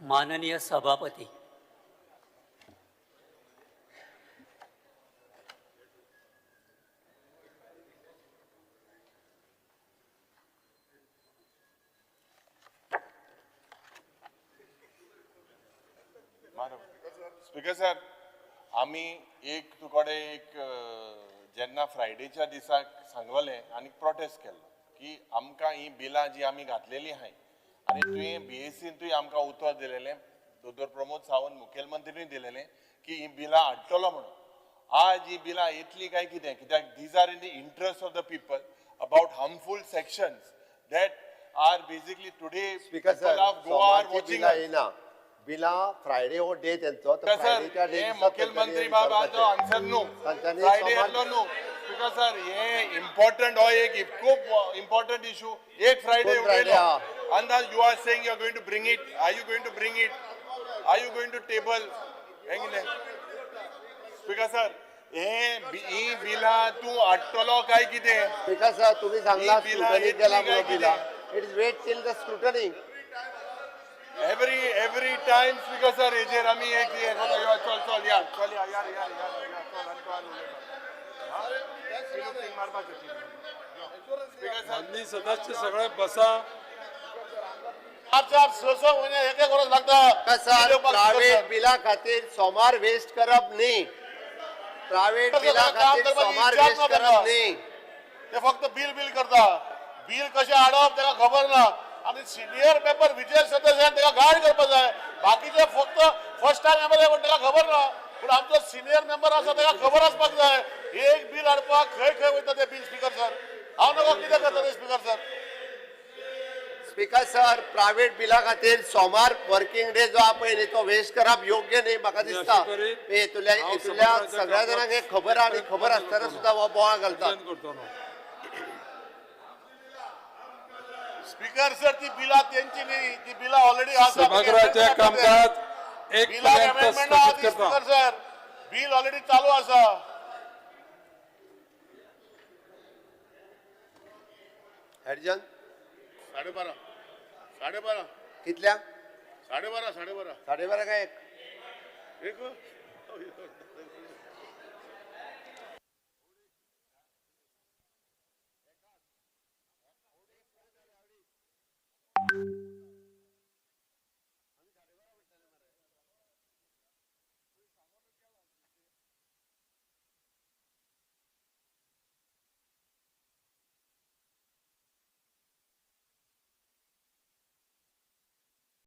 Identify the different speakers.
Speaker 1: माननीय सभापती,
Speaker 2: speaker sir, आमी एक तुकडे एक जेन्ना फ्रायडेच्या दिसाक सांगलें आनी प्रोटेस्ट केल्लो की आमकां ही बिलां जी आमी घातलेली आहाय आनी तुवें बीएसीन आमकां उतर दिलेलें, दोतोर प्रमोद सावंत मुखेलमंत्रीन दिलेलें की ही बिलां हाडटलो म्हणून. आज ही बिलां येतली काय कितें? कित्याक these are in the interest of the people about harmful sections that are basically today people of Goa are watching.
Speaker 3: बिलां फ्रायडे हो डे तेंचो,
Speaker 2: सर मुखेलमंत्री बाबाचो आन्सर न्हू, फ्रायडे येतलो न्हू. स्पीकर सर, हे इम्पॉर्टंट हो एक खूब इम्पॉर्टंट इशू. एक फ्रायडे उलयलो अंदाज. You are saying you are going to bring it. Are you going to bring it? Are you going to table? हें कितें स्पीकर सर, हे ही बिलां तूं हाडटलो काय कितें?
Speaker 3: स्पीकर सर, तुमी सांगला स्क्रुटनी केला म्हणून बिलां. It is wait till the scrutiny.
Speaker 2: Every time speaker sir हेजेर आमी एक चल चल या चल या यार यार यार चल आनी
Speaker 4: माननीय सदस्य सगळे बसा.
Speaker 5: 4 4 6 6 महिने एक एक वर्स लागता.
Speaker 3: सर, प्रायव्हेट बिला खातीर सोमार वेस्ट करप न्ही. प्रायव्हेट बिला खातीर सोमार वेस्ट करप न्ही.
Speaker 5: ते फक्त बिल बिल करता. बिल कशें हाडप ताका खबर ना. आनी सिनियर मेंबर विजय सदस्यान ताका गायड करपाक जाय. बाकीचे फक्त फर्स्ट टायम मेंबर पण ताका खबर ना. पूण आमचो सिनियर मेंबर आसा ताका खबर आसपाक जाय. एक बिल हाडपाक खंय खंय वयता ते बिल. स्पीकर सर, हांव नको कितें करता ते speaker sir.
Speaker 3: Speaker sir, private बिला खातीर सोमार वर्किंग डे जो आहा पळय न्ही तो वेस्ट करप योग्य न्ही म्हाका दिसता. हेतुल्या सगळ्या जाणांक हे खबर आनी खबर आसतना सुद्दां हो बोवाळ घालता.
Speaker 5: स्पीकर सर, ती बिलां तेंची न्ही, ती बिलां ऑलरेडी आसा.
Speaker 4: सभागृहाचे कामकाज एक पर्यंत स्थगीत करता.
Speaker 5: स्पीकर सर, बिल ऑलरेडी चालू आसा.
Speaker 3: हरिजन
Speaker 5: 12:30 12:30
Speaker 3: कितल्या?
Speaker 5: 12:30 12:30
Speaker 3: 12:30 काय एक?
Speaker 5: एक.